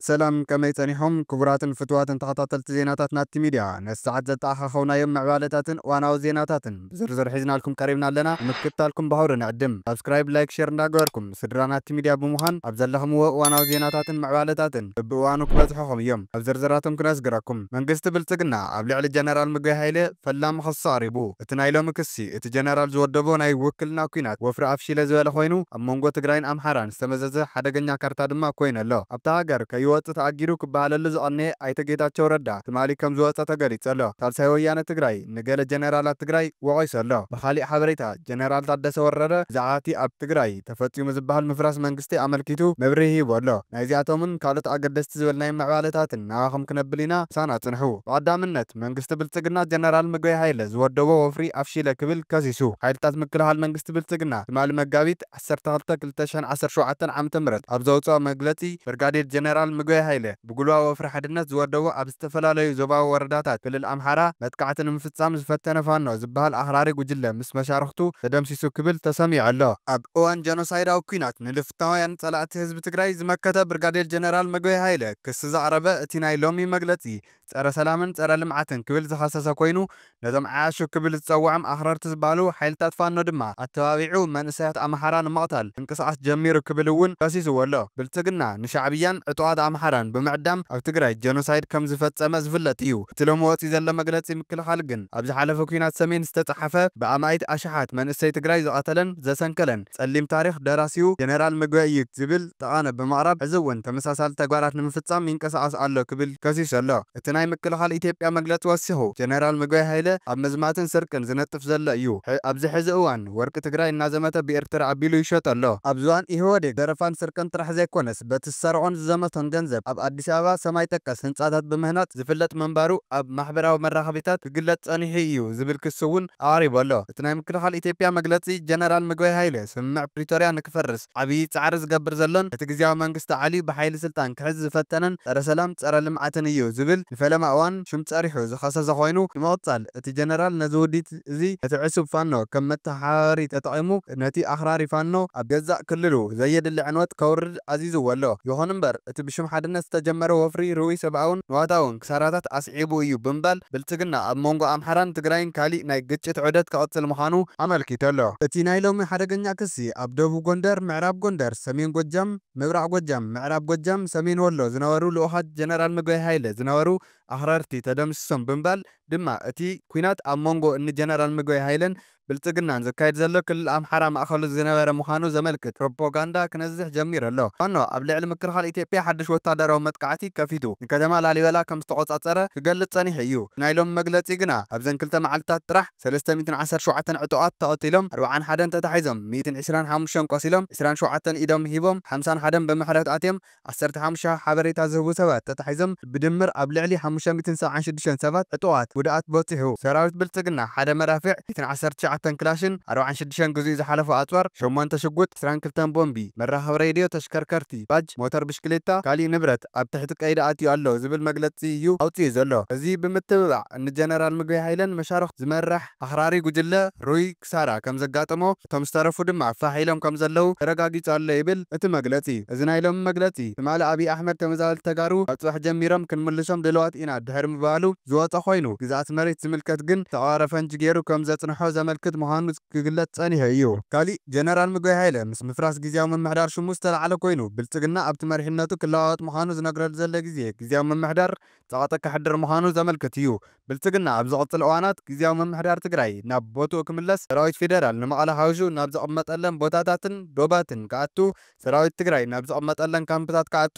ሰላም፣ ከመይ ጸኒሖም? ክቡራትን ፍቱዋትን ተኸታተልቲ ዜናታት ናቲ ሚድያ፣ ነቲ ሰዓት ዘተኣኻኸብናዮም ምዕባለታትን እዋናዊ ዜናታትን ብዝርዝር ሒዝናልኩም ቀሪብና ኣለና። ንምክትታልኩም ብኽብሪ ንዕድም። ሳብስክራይብ፣ ላይክ፣ ሼር እንዳገበርኩም ስድራ ናቲ ሚድያ ብምዃን ኣብ ዘለኽምዎ እዋናዊ ዜናታትን ምዕባለታትን በብእዋኑ ክበጽሑኹም እዮም። ኣብ ዝርዝራቶም ክነስግረኩም። መንግስቲ ብልጽግና ኣብ ልዕሊ ጀነራል ምግበይ ሃይለ ፈላሚ ክሲ ኣቕሪቡ። እቲ ናይ ሎሚ ክሲ፣ እቲ ጀነራል ዝወደቦ ናይ ውክልና ኲናት ወፍሪ ኣፍሺለ ዝበለ ኮይኑ፣ ኣብ መንጎ ትግራይን ኣምሓራን ዝተመዘዘ ሓደገኛ ካርታ ድማ ኮይኑ ኣሎ። ኣብታ ሃገር ከይወጽእ ተኣጊዱ ክበሃለሉ ዝቐነየ ኣይተ ጌታቸው ረዳ ትማሊ ከም ዝወጸ ተገሊጹ ኣሎ። ሳልሳይ ወያነ ትግራይ ንገለ ጀነራላት ትግራይ ወቒሱ ኣሎ። ብኻሊእ ሓበሬታ፣ ጀነራል ታደሰ ወረደ ብዛዕባ እቲ ኣብ ትግራይ ተፈጺሙ ዝበሃል ምፍራስ መንግስቲ ኣመልኪቱ መብርሂ ሂቡ ኣሎ። ናይዚኣቶምን ካልኦት ኣገደስቲ ዝበልናዮም ምዕባለታትን ናባኹም ክነብል ኢና። ምሳና ጽንሑ። ብቐዳምነት፣ መንግስቲ ብልጽግና ጀነራል ምግበይ ሃይለ ዝወደቦ ወፍሪ ኣፍሺለ ክብል ከሲሱ። ሓይልታት ምክልኻል መንግስቲ ብልጽግና ትማሊ መጋቢት ዓሰርተ ክልተ ክልተ ሽሕን ዓሰርተ ሸውዓተን ዓመተ ምህረት ኣብ ዘውፅኦ መግለፂ፣ ብርጋዴር ጀነራል ምግበይ ሃይለ ብጉልባብ ወፍሪ ሓድነት ዝወደቦ ኣብ ዝተፈላለዩ ዞባዊ ወረዳታት ክልል ኣምሓራ መጥቃዕቲ ንምፍፃም ዝፈተነ ፋኖ ዝበሃል ኣኽራሪ ጉጅለ ምስ መሻርኽቱ ተደምሲሱ ክብል ተሰሚዑ ኣሎ። ኣብ እዋን ጀኖሳይዳዊ ኲናት ንልፍታውያን ጸላእቲ ህዝቢ ትግራይ ዝመከተ ብርጋዴር ጀነራል ምግበይ ሃይለ ክሲ ዘቕረበ እቲ ናይ ሎሚ መግለጺ፣ ጸረ ሰላምን ጸረ ልምዓትን ክብል ዝኸሰሰ ኮይኑ፣ ነቶም ዓያሹ ክብል ዝጸውዖም ኣኽረርቲ ዝበሃሉ ሓይልታት ፋኖ ድማ ኣተባቢዑ መንእሰያት ኣምሓራ ንምቕታል ምንቅስቓስ ጀሚሩ ክብል እውን ከሲስዎ ኣሎ። ብልጽግና ንሻዕብያን ዕጡቓት ኣምሓራን ብምዕዳም ኣብ ትግራይ ጀኖሳይድ ከም ዝፈጸመ ዝፍለጥ እዩ። እቲ ሎሚ ወጺኡ ዘሎ መግለጺ ምክልኻል ግን፣ ኣብ ዝሓለፈ ኲናት ሰሜን ዝተጻሓፈ ብኣማኢት ኣሽሓት መንእሰይ ትግራይ ዝቐተለን ዘሰንከለን ጸሊም ታሪኽ ደራሲኡ ጀነራል ምግበይ እዩ ዝብል ጠቓነ ብምቕራብ፣ ሕዚ እውን ተመሳሳሊ ተግባራት ንምፍጻም ይንቀሳቐስ ኣሎ ክብል ከሲሱ ኣሎ። እቲ ናይ ምክልኻል ኢትዮጵያ መግለጺ ወሲኹ፣ ጀነራል ምግበይ ሃይለ ኣብ ምዝማትን ስርቅን ዝነጥፍ ዘሎ እዩ። ሕ-፣ ኣብዚ ሕዚ እዋን ወርቂ ትግራይ እናዘመተ ብኤርትራ ኣቢሉ ይሸጦ ኣሎ። ኣብ ዝባን ኢህወዴግ ዘረፋን ስርቅን ጥራሕ ዘይኮነስ፣ በቲ ዝሰርቖን ዝዘመቶን ገንዘብ ኣብ ኣዲስ ኣበባ ሰማይ ጠቀስ ህንጻታት ብምህናጽ ዝፍለጥ ምንባሩ ኣብ ማሕበራዊ መራኸቢታት ክግለጽ ጸኒሑ እዩ ዝብል ክሲ እውን ኣቕሪቡ ኣሎ። እቲ ናይ ምክልኻል ኢትዮጵያ መግለጺ፣ ጀነራል ምግበይ ሃይለ ስምምዕ ፕሪቶርያ ንክፈርስ ዓብዪ ጻዕሪ ዝገብር ዘሎን እቲ ግዝያዊ መንግስቲ ዓልዩ ብሓይሊ ስልጣን ክሕዝ ዝፈተነን ጸረ ሰላም ጸረ ልምዓትን እዩ ዝብል ንፈለማ እዋን ሽም ጸሪሑ ዝኸሰሰ ኮይኑ፣ ብምቕጻል እቲ ጀነራል ነዚ ውዲት እዚ ነቲ ዕሱብ ፋኖ ከም መተሓባበሪ ተጠቒሙ ነቲ ኣኽራሪ ፋኖ ኣብ ገዛእ ክልሉ ዘየድሊ ዕንወት ከውርድ ኣዚዝዎ ኣሎ። ይኹን እምበር፣ እቲ ብሽም ሓድነት ዝተጀመረ ወፍሪ ርኡይ ሰብኣውን ንዋታውን ክሳራታት ኣስዒቡ እዩ ብምባል፣ ብልጽግና ኣብ መንጎ ኣምሓራን ትግራይን ካሊእ ናይ ግጭት ዑደት ክቕጽል ምዃኑ ኣመልኪቱ ኣሎ። እቲ ናይ ሎሚ ሓደገኛ ክሲ፣ ኣብ ደቡብ ጎንደር፣ ምዕራብ ጎንደር፣ ሰሜን ጎጃም፣ ምብራቕ ጎጃም፣ ምዕራብ ጎጃም፣ ሰሜን ወሎ ዝነበሩ ልኡኻት ጀነራል ምግበይ ሃይለ ዝነበሩ ኣኽረርቲ ተደምሲሶም ብምባል ድማ፣ እቲ ኲናት ኣብ መንጎ እኒ ጀነራል ምግበይ ሃይለን ብልጽግናን ዝካየድ ዘሎ ክልል ኣምሓራ ማእኸሉ ዝነበረ ምዃኑ ዘመልክት ፕሮፓጋንዳ ክነዝሕ ጀሚሩ ኣሎ። ፋኖ ኣብ ልዕሊ ምክልኻል ኢትዮጵያ ሓድሽ ወታደራዊ መጥቃዕቲ ከፊቱ ንከተማ ላሊበላ ከም ዝተቖጻጸረ ክገልጽ ጸኒሑ እዩ። ናይ ሎሚ መግለጺ ግና፣ ኣብዘን ክልተ መዓልትታት ጥራሕ ሰለስተ ሚእትን ዓሰርተ ሸውዓተን ዕጡቓት ተቐቲሎም፣ ኣርብዓን ሓደን ተታሒዞም፣ ሚእትን ዕስራን ሓሙሽተን ቆሲሎም፣ ዕስራን ሸውዓተን ኢዶም ሂቦም፣ ሓምሳን ሓደን ብምሕረት ኣትዮም፣ ዓሰርተ ሓሙሽተ ሓበሬታ ዝህቡ ሰባት ተታሒዞም፣ ብድምር ኣብ ልዕሊ ሓሙሽተ ሚእትን ሰብዓን ሽዱሽተን ሰባት ዕጡቓት ጉድኣት በጺሑ። ሰራዊት ብልጽግና ሓደ መዳፍዕ፣ ሚእትን ዓሰርተ ትሽዓተን ክላሽን፣ ኣርብዓን ሽዱሽተን ግዜኡ ዝሓለፎ ኣጽዋር፣ ሸሞንተ ሽጉጥ፣ ዕስራን ክልተን ቦምቢ፣ መራኸቢ ሬድዮ፣ ተሽከርከርቲ፣ ባጅ፣ ሞተር ብሽክሌታ፣ ካሊእ ንብረት ኣብ ትሕቲ ቀይዲ ኣትዩ ኣሎ ዝብል መግለጺ እዩ ኣውጺኡ ዘሎ። እዚ ብምትብባዕ ንጀነራል ምግበይ ሃይለን መሻርኽቱ ዝመራሕ ኣኽራሪ ጉጅለ ሩይ ክሳራ ከም ዘጋጠሞ፣ እቶም ዝተረፉ ድማ ፋሕ ኢሎም ከም ዘለዉ ተረጋጊጹ ኣሎ ይብል እቲ መግለጺ። እዚ ናይ ሎሚ መግለጺ፣ ትማሊ ኣብይ ኣሕመድ ተመዛበልቲ ተጋሩ ካብ ጽባሕ ጀሚሮም ክንምልሶም ድልዋት ኢና ድሕሪ ምባሉ ዝወጸ ኮይኑ፣ ግዝኣት መሬት ዝምልከት ግን ተቐባረ ፈንጂ ገይሩ ከም ዘጽንሖ ዘመልክት ምዃኑ ክግለጽ ጸኒሑ እዩ። ካሊእ፣ ጀነራል ምግበይ ሃይለ ምስ ምፍራስ ግዝያዊ ምምሕዳር ሽሙ ዝተላዕለ ኮይኑ፣ ብልጽግና ኣብቲ መሪሕነቱ ክለዋወጥ ምዃኑ ዝነግረሉ ዘሎ ግዜ፣ ግዝያዊ ምምሕዳር ጸቕጢ ከሕድር ምዃኑ ዘመልክት እዩ። ብልጽግና ኣብ ዝቕጽል እዋናት ግዝያዊ ምምሕዳር ትግራይ ናብ ቦትኡ ክምለስ፣ ሰራዊት ፌደራል ንመቐለ ሓዊሱ ናብ ዝቕመጠለን ቦታታትን ዶባትን ክኣቱ፣ ሰራዊት ትግራይ ናብ ዝቕመጠለን ካምፕታት ክኣቱ፣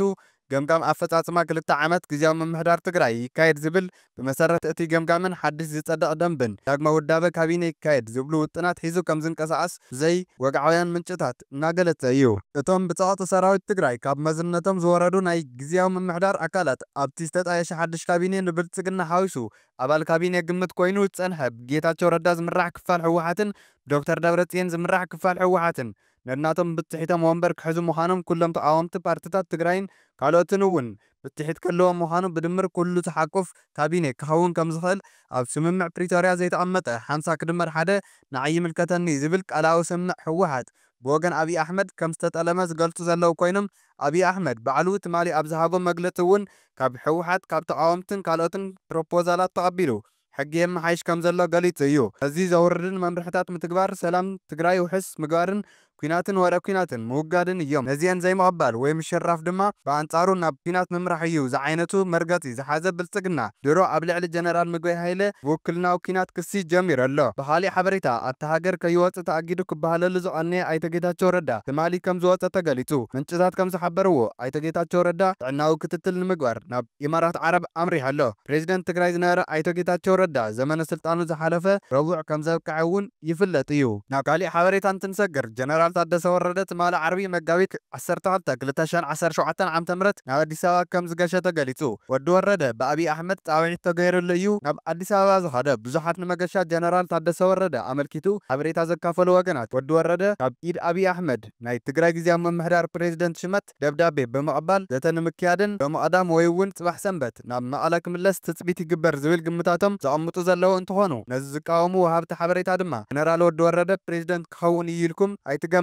ገምጋም ኣፈጻጽማ ክልተ ዓመት ግዝያዊ ምምሕዳር ትግራይ ይካየድ ዝብል፣ ብመሰረት እቲ ገምጋምን ሓድሽ ዝጸደቕ ደንብን ዳግመ ውዳበ ካቢነ ይካየድ ዝብሉ ውጥናት ሒዙ ከም ዝንቀሳቐስ ዘይ ወግዓውያን ምንጭታት እናገለጸ እዩ። እቶም ብጸቕጢ ሰራዊት ትግራይ ካብ መዝነቶም ዝወረዱ ናይ ግዝያዊ ምምሕዳር ኣካላት፣ ኣብቲ ዝተጣየሸ ሓድሽ ካቢኔ ንብልጽግና ሓዊሱ ኣባል ካቢኔ ግምት ኮይኑ ዝጸንሐ ብጌታቸው ረዳ ዝምራሕ ክፋል ህወሓትን ብዶክተር ደብረጽዮን ዝምራሕ ክፋል ህወሓትን ነናቶም ብጽሒቶም ወንበር ክሕዙ ምዃኖም ኩሎም ተቓወምቲ ፓርትታት ትግራይን ካልኦትን እውን ብትሒት ክህልዎ ምዃኑ ብድምር ኩሉ ዝሓቁፍ ካቢኔ ክኸውን ከም ዝኽእል ኣብ ስምምዕ ፕሪቶርያ ዘይተቐመጠ ሓምሳ ክድመር ሓደ ንዓይ ይምልከተኒ ዝብል ቃላዊ ስምምዕ ህወሓት ብወገን ኣብይ ኣሕመድ ከም ዝተጠለመ ዝገልጹ ዘለዉ ኮይኖም ኣብይ ኣሕመድ ባዕሉ ትማሊ ኣብ ዝሃቦ መግለጺ እውን ካብ ህወሓት ካብ ተቓወምትን ካልኦትን ፕሮፖዛላት ተቐቢሉ ሕጊ የመሓይሽ ከም ዘሎ ገሊጹ እዩ። ነዚ ዘውርድን መምርሕታት ምትግባር ሰላም ትግራይ ውሕስ ምግባርን ኲናትን ወረ ኲናትን ምውጋድን እዮም። ነዚአን ዘይምቕባል ወይ ምሽራፍ ድማ ብኣንጻሩ ናብ ኲናት ምምራሕ እዩ ዝዓይነቱ መርገጺ ዝሓዘ ብልጽግና ድሮ ኣብ ልዕሊ ጀነራል ምግበይ ሃይለ ብውክልናዊ ኲናት ክሲ ጀሚሩ ኣሎ። ብኻሊእ ሓበሬታ ኣብታ ሃገር ከይወጽእ ተኣጊዱ ክበሃለሉ ዝቐነየ ኣይተ ጌታቸው ረዳ ትማሊ ከም ዝወጸ ተገሊጹ። ምንጭታት ከም ዝሓበርዎ ኣይተ ጌታቸው ረዳ ጥዕናዊ ክትትል ንምግባር ናብ ኢማራት ዓረብ ኣምሪሑ ኣሎ። ፕሬዚደንት ትግራይ ዝነበረ ኣይተ ጌታቸው ረዳ ዘመነ ስልጣኑ ዝሓለፈ ረቡዕ ከም ዘብቅዐ እውን ይፍለጥ እዩ። ናብ ካሊእ ሓበሬታ እንትንሰግር ጀነራል ታደሰ ወረደ ትማሊ ዓርቢ መጋቢት ዓሰርተ ክልተ ክልተ ሽሕን ዓሰርተ ሸውዓተን ዓመተ ምህረት ናብ ኣዲስ ኣበባ ከም ዝገሸ ተገሊጹ። ወዲ ወረደ ብኣብይ ኣሕመድ ጻውዒት ተገይሩሉ እዩ ናብ ኣዲስ ኣበባ ዝኸደ። ብዙሓት ንመገሻ ጀነራል ታደሰ ወረደ ኣመልኪቱ ሓበሬታ ዘካፈሉ ወገናት ወዲ ወረደ ካብ ኢድ ኣብይ ኣሕመድ ናይ ትግራይ ግዝያዊ ምምሕዳር ፕሬዚደንት ሽመት ደብዳቤ ብምቕባል ዘተ ንምክያድን ብምቕዳም ወይ እውን ጽባሕ ሰንበት ናብ መቐለ ክምለስ ትጽቢት ይግበር ዝብል ግምታቶም ዘቐምጡ ዘለዉ እንትኾኑ ነዚ ዝቃወሙ ወሃብቲ ሓበሬታ ድማ ጀነራል ወዲ ወረደ ፕሬዚደንት ክኸውን እዩ ኢልኩም ኣይትገምቱ።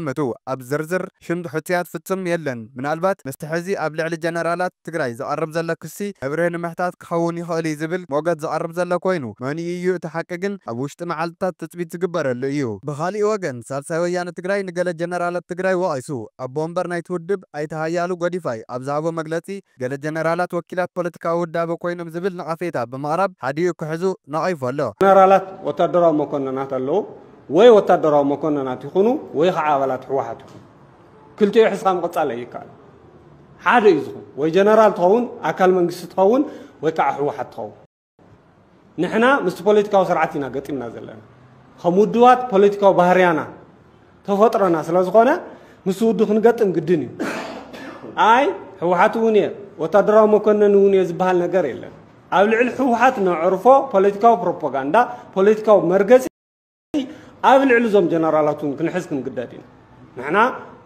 ኣብ ዝርዝር ሽም ሕጹያት ፍጹም የለን። ምናልባት ምስቲ ሕዚ ኣብ ልዕሊ ጀነራላት ትግራይ ዝቐርብ ዘሎ ክሲ መብርሂ ንምሕታት ክኸውን ይኽእል እዩ ዝብል ሞገት ዝቐርብ ዘሎ ኮይኑ መን እዩ እቲ ሓቂ ግን ኣብ ውሽጢ መዓልትታት ትጽቢት ዝግበረሉ እዩ። ብኻሊእ ወገን ሳልሳይ ወያነ ትግራይ ንገለ ጀነራላት ትግራይ ወቒሱ። ኣቦ ወንበር ናይቲ ውድብ ኣይተ ሃያሉ ጎዲፋይ ኣብ ዝሃቦ መግለጺ ገለ ጀነራላት ወኪላት ፖለቲካዊ ውዳበ ኮይኖም ዝብል ነቐፌታ ብምቕራብ ሓዲኡ ክሕዙ ነቒፉ ኣሎ። ጀነራላት ወታደራዊ መኮንናት ኣለዉ ወይ ወታደራዊ መኮንናት ይኹኑ ወይ ከዓ ኣባላት ህወሓት ይኹኑ ክልቲኡ ሒዝካ ምቕጻል ኣይከኣል ሓደ እዩ ዝኹን ወይ ጀነራል ትኸውን ኣካል መንግስቲ ትኸውን ወይ ከዓ ህወሓት ትኸውን ንሕና ምስቲ ፖለቲካዊ ስርዓት ኢና ገጢምና ዘለና ከም ውድባት ፖለቲካዊ ባህርያና ተፈጥሮና ስለ ዝኾነ ምስ ውዱ ክንገጥም ግድን እዩ ኣይ ህወሓት እውን እየ ወታደራዊ መኮነን እውን እየ ዝበሃል ነገር የለን ኣብ ልዕሊ ህወሓት ነዕርፎ ፖለቲካዊ ፕሮፓጋንዳ ፖለቲካዊ መርገፂ ኣብ ልዕሊ እዞም ጀነራላት እውን ክንሕዝ ክንግደድ ኢና ንሕና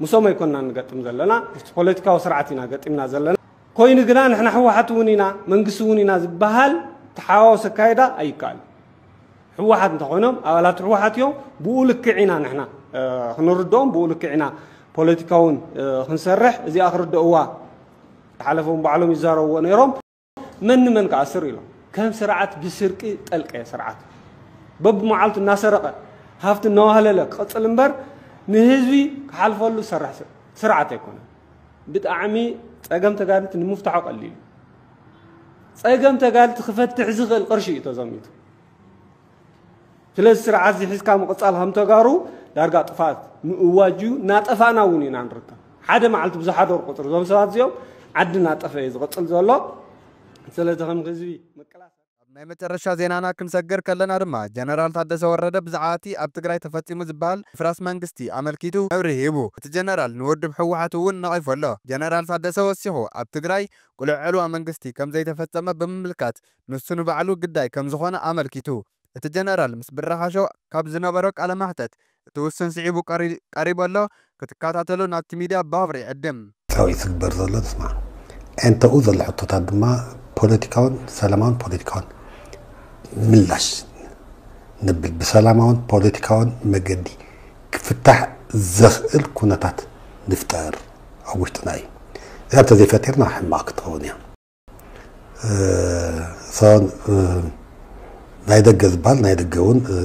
ምሶም ኣይኮንና ንገጥም ዘለና ምስቲ ፖለቲካዊ ስርዓት ኢና ገጢምና ዘለና ኮይኑ ግና ንሕና ህወሓት እውን ኢና መንግስቲ እውን ኢና ዝበሃል ተሓዋወስ ኣካይዳ ኣይከኣል ህወሓት እንተኾይኖም ኣባላት ህወሓት እዮም ብኡ ልክዕ ኢና ንሕና ክንርድኦም ብኡ ልክዕ ኢና ፖለቲካውን ክንሰርሕ እዚኣ ክርድእዋ ዝሓለፈውን ባዕሎም ይዛረብዎ ነይሮም መን ንመን ክኣስር ኢሎም ከም ስርዓት ብስርቂ ጠልቀ ስርዓት በብመዓልቱ እናሰረቐ ሃፍቲ እናዋህለለ ክቐፅል እምበር ንህዝቢ ክሓልፈሉ ዝሰርሕ ስርዓት ኣይኮነን ብጣዕሚ ፀገም ተጋድልቲ ንምፍታሖ ቀሊል እዩ ፀገም ተጋድልቲ ክፈትሕ ዝኽእል ቅርሺ እዩ ተዘሚቱ ስለዚ ስርዓት እዚ ሒዝካ ምቕፃል ከም ተጋሩ ዳርጋ ጥፍኣት ምእዋጅ እዩ እናጠፋእና እውን ኢና ንርከብ ሓደ መዓልቲ ብዝሓደሩ ቁፅሪ እዞም ሰባት እዚኦም ዓዲ እናጠፈ እዩ ዝቕፅል ዘሎ ስለዚ ከም ህዝቢ ምቅላስ ኣብ ናይ መጨረሻ ዜናና ክንሰግር ከለና ድማ ጀነራል ታደሰ ወረደ ብዛዕባ እቲ ኣብ ትግራይ ተፈፂሙ ዝበሃል ምፍራስ መንግስቲ ኣመልኪቱ መብርሂ ሂቡ እቲ ጀነራል ንውድብ ህወሓት እውን ነቒፉ ኣሎ ጀነራል ታደሰ ወሲኹ ኣብ ትግራይ ቅሉዕ ዕልዋ መንግስቲ ከም ዘይተፈጸመ ብምምልካት፣ ንሱ ንባዕሉ ግዳይ ከም ዝኾነ ኣመልኪቱ። እቲ ጀነራል ምስ ብራኻሾ ካብ ዝነበሮ ቃለ መሕተት፣ እቲ ውሱን ስዒቡ ቀሪ-፣ ቀሪቡ ኣሎ፣ ክትከታተሉ ናብቲ ሚድያ ብኽብሪ ይዕድም። ጻውዒት ዝግበር ዘሎ ንስማዕ። ኣንተኡ ዘሎ ሕቶታት ድማ ፖለቲካውን ሰላማውን ፖለቲካውን ምላሽ ንብል። ብሰላማውን ፖለቲካውን መገዲ ክፍታሕ ዘኽእል ኩነታት ንፍጠር ኣብ ውሽጥና እዩ። እዚኣ እንተዘይፈጢርና ሕማቕ ክትኸውን እያ። እ፣ ሰውን፣ እ፣ ናይ ደገ ዝበሃል ናይ ደገ እውን፣ እ፣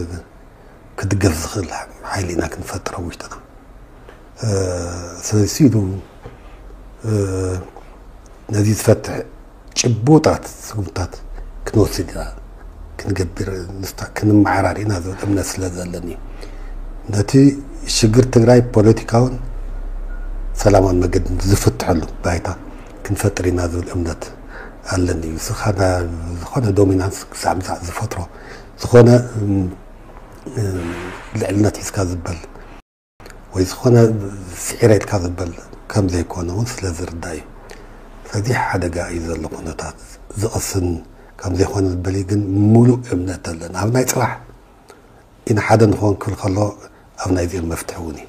ክድገፍ ዝኽእል ሓይሊ ኢና ክንፈጥር ኣብ ውሽጥና። እ፣ ስለዚ ኢሉ፣ እ፣ ነዚ ዝፈትሕ ጭቡጣት ስጉምታት ክንወስድ ኢና፣ ክንገብር፣ ንስታ-፣ ክንመዓራር ኢና ዝብል እምነት ስለ ዘለኒ እዩ። ነቲ ሽግር ትግራይ ፖለቲካውን ሰላማውን መገዲ ዝፍትሐሉ ባይታ ክንፈጥር ኢና ዝብል እምነት ኣለኒ እዩ። ንስኻ ና-፣ ዝኾነ ዶሚናንስ ክሳዕ ምሳዕ ዝፈጥሮ፣ ዝኾነ፣ እም፣ እም፣ ልዕልነት ሒዝካ ዝበል፣ ወይ ዝኾነ ስዒረ ኢልካ ዝበል ከም ዘይኮነ እውን ስለ ዝርዳእ እዩ። ስለዚ ሓደጋ እዩ ዘሎ ኩነታት ዝቕስን ከም ዘይኮነ ዝበል እዩ፣ ግን ምሉእ እምነት ኣለና። ኣብ ናይ ጽባሕ ኢና ሓደ ንኸውን ክብል ከሎ ኣብ ናይዚኦም መፍትሒ እውን እዩ።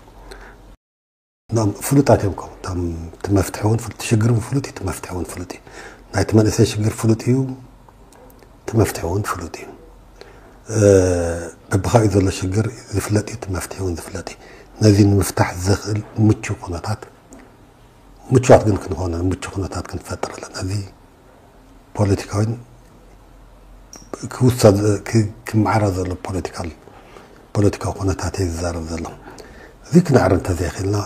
እቶም ፍሉጣት እዮም ከምኡ። እቶም እቲ መፍትሒ እውን ፍሉጥ፣ እቲ ሽግር እውን ፍሉጥ እዩ፣ እቲ መፍትሒ እውን ፍሉጥ እዩ። ናይቲ መንእሰይ ሽግር ፍሉጥ እዩ፣ እቲ መፍትሒ እውን ፍሉጥ እዩ። በብኻብኡ ዘሎ ሽግር ዝፍለጥ እዩ፣ እቲ መፍትሒ እውን ዝፍለጥ እዩ። ነዚ ንምፍታሕ ዘኽእል ምቹ ኩነታት፣ ምቹዋት ግን ክንኾነ ምቹ ኩነታት ክንፈጥር ኣለና። እዚ ፖለቲካዊን ክውሰድ ክመዓረር ዘሎ ፖለቲካል ፖለቲካዊ ኩነታት እየ ዝዛረብ ዘሎ። እዚ ክነዕሪ እንተዘይኽእልና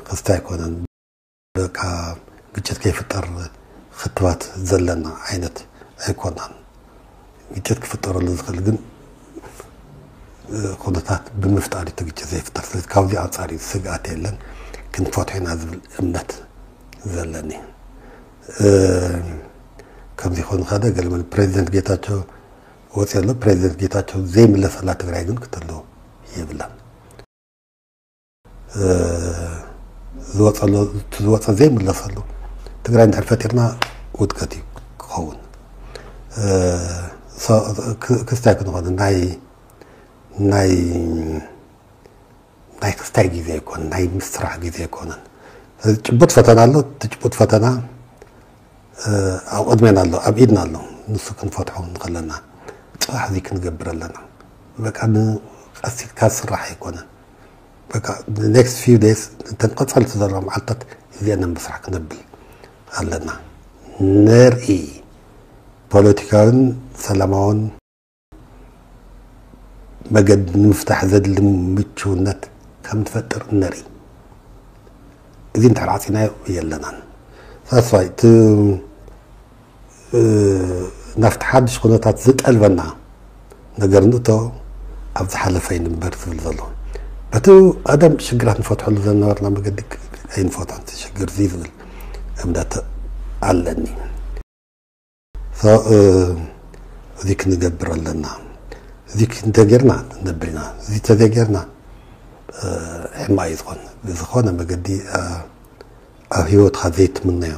ክስታይ ኣይኮነን። በቃ ግጭት ከይፍጠር ክትባት ዘለና ዓይነት ኣይኮናን። ግጭት ክፍጠረሉ ዝኽእል ግን ኩነታት ብምፍጣር እቲ ግጭት ዘይፍጠር። ስለዚ ካብዚ ኣንጻር እዩ ስግኣት የለን፣ ክንፈትሖ ኢና ዝብል እምነት ዘለኒ። ከምዚ ይኾን ከደ ገለመን ፕሬዚደንት ጌታቸው ወፂ ኣሎ። ፕሬዚደንት ጌታቸው ዘይምለሰላ ትግራይ ግን ክትህልው የብላን። ዝወፀ ዘይምለሰሉ ትግራይ እንድሕር ፈጢርና ውድቀት እዩ ክኸውን። ክስታይ ክንኾነ ናይ ናይ ናይ ክስታይ ግዜ ኣይኮን፣ ናይ ምስራሕ ግዜ ኣይኮነን። ጭቡጥ ፈተና ኣሎ። እቲ ጭቡጥ ፈተና ኣብ ቅድሜና ኣሎ፣ ኣብ ኢድና ኣሎ። ንሱ ክንፈትሖ እንከለና ፅባሕ እዚ ክንገብር ኣለና። በቃ ንቀሲልካ ዝስራሕ ኣይኮነን። በቃ next few days እተን ቀፀልቲ ዘለዋ መዓልታት እዚአን ምስራሕ ክነብል ኣለና። ነርኢ ፖለቲካዊን ሰላማውን መገዲ ንምፍታሕ ዘድሊ ምችውነት ከም ትፈጥር ነርኢ። እዚ እንድሕር ዓፂናዮ የለናን። ሳስዋይ እቲ ናብቲ ሓድሽ ኩነታት ዝጠልበና ነገር ንእቶ ኣብ ዝሓለፈ ይንበር ዝብል ዘሎ በቲ ቀደም ሽግራት ንፈትሐሉ ዘነበርና መገዲ ኣይንፈትሖን ሽግር እዚ ዝብል እምነት ኣለኒ። እዚ ክንገብር ኣለና። እዚ እንተጌርና ነብር ኢና። እዚ እንተዘይጌርና ሕማቕ እዩ ዝኾን። ብዝኾነ መገዲ ኣብ ህይወትካ ዘይትምነዮ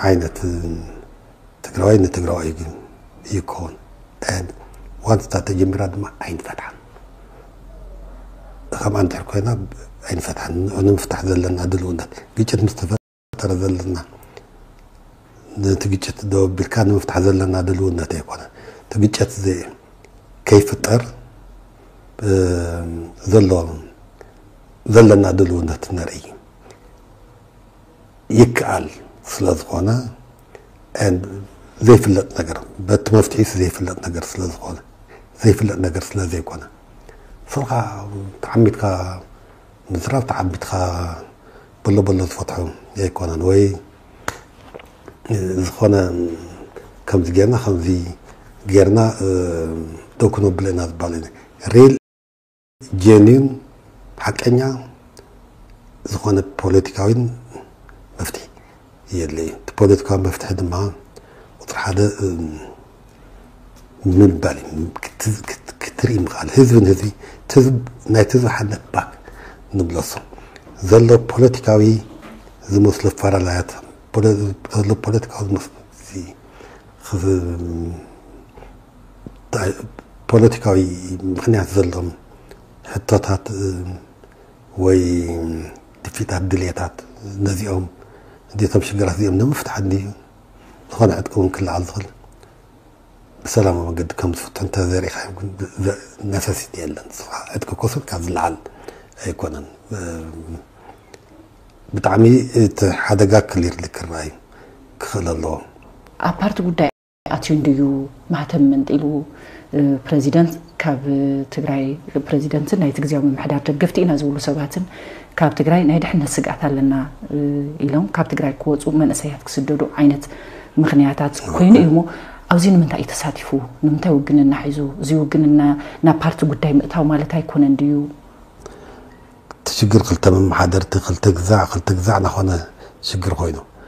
ዓይነት ትግራዋይ ንትግራዋይ ግን ይከውን። ዋንስ እታ ተጀሚራ ድማ ኣይንፈትሓን። ከምኣ እንድሕር ኮይና ኣይንፈትሓን። ንምፍታሕ ዘለና ድልውነት ግጭት ምስ ተፈ ተረ ዘለና ነቲ ግጭት ደው ኣቢልካ ንምፍታሕ ዘለና ድልውነት ኣይኮነ። እቲ ግጭት ከይፍጠር ዘሎ ዘለና ድልውነት ነርኢ ይከኣል ስለ ዝኾነ ዘይፍለጥ ነገር በቲ መፍትሒ ዘይፍለጥ ነገር ስለ ዝኾነ ዘይፍለጥ ነገር ስለ ዘይኮነ ስልካ ተዓሚትካ ምዝራብ ተዓቢትካ በሎ በሎ ዝፈትሖ ኣይኮነን ወይ ዝኾነ ከምዚ ጌርና ከምዚ ጌርና ደው ክነብሎ ኢና ዝበሃል ሪል ጀኒን ሓቀኛ ዝኾነ ፖለቲካዊን መፍትሒ የለ እዩ። እቲ ፖለቲካዊ መፍትሒ ድማ ቁፅሪ ሓደ ምንባል ክትርኢ ምኽኣል ህዝብን ህዝቢ ናይቲ ህዝቢ ሓድነት ባክ ንብለሶ ዘሎ ፖለቲካዊ ዝመስሎ ፈላላያት ዘሎ ፖለቲካዊ ዝመስሎ ፖለቲካዊ ምክንያት ዘሎም ሕቶታት ወይ ድፊታት ድልየታት ነዚኦም እንዴቶም ሽግራት እዚኦም ንምፍታሕ እንዲ ዝኾነ ዕጥቂ እውን ክለዓል ዝኽእል ብሰላማዊ መገዲ ከም ዝፍትሑ እንተዘሪእካዮም ግን ነሰሲቲ የለን። ዕጥቂ ኮስልካ ዝለዓል ኣይኮነን። ብጣዕሚ እቲ ሓደጋ ክሊርሊ ክረኣዩ ክኽእል ኣለዎ። ኣብ ፓርቲ ጉዳይ ኣትዩ እንድዩ ማህተም መንጢሉ ፕረዚደንት ካብ ትግራይ ፕረዚደንትን ናይቲ ግዜያዊ ምምሕዳር ደገፍቲ ኢና ዝብሉ ሰባትን ካብ ትግራይ ናይ ድሕነት ስግኣት ኣለና ኢሎም ካብ ትግራይ ክወፁ መንእሰያት ክስደዱ ዓይነት ምኽንያታት ኮይኑ እዩ እሞ ኣብዚ ንምንታይ እዩ ተሳቲፉ? ንምንታይ ውግንና ሒዙ? እዚ ውግንና ናብ ፓርቲ ጉዳይ ምእታው ማለት ኣይኮነን ድዩ? እቲ ሽግር ክልተ መመሓደርቲ ክልተ ግዛዕ ክልተ ግዛዕ ናኾነ ሽግር ኮይኑ